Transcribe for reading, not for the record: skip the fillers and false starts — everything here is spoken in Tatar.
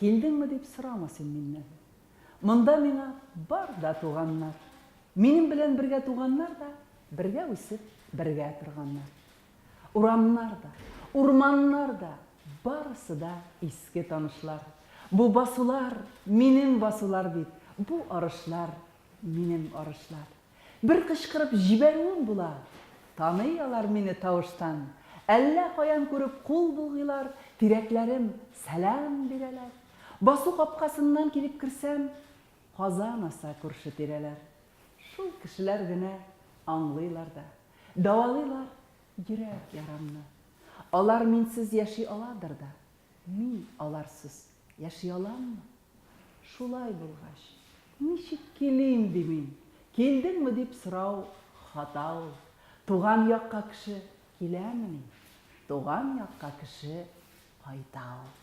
Килдеңме дип сорама син миннән. Монда миңа бар да туганнар. Минем белән бергә туганнар да, бергә үсеп, бергә торганнар. Урамнар да, урманнар да, барысы да иске танышлар. Бу басулар, минем басулар бит, бу арышлар, минем арышлар. Бер кычкырып җибәрүем була, таный алар мине тавыштан. Әллә каян күреп кул болгыйлар, тирәкләрем сәлам бирәләр. Басу капкасыннан килеп керсәм, казан аса күрше-тирәләр. Шул кешеләр генә аңлыйлар да, дәвалыйлар йөрәк ярамны. Алар минсез яши аладыр да, мин аларсыз яши аламмы? Шулай булгач, ничек килим ди мин? Килдеңме дип сорау хата ул. Туган якка кеше киләмени? Туган якка кеше кайта ул.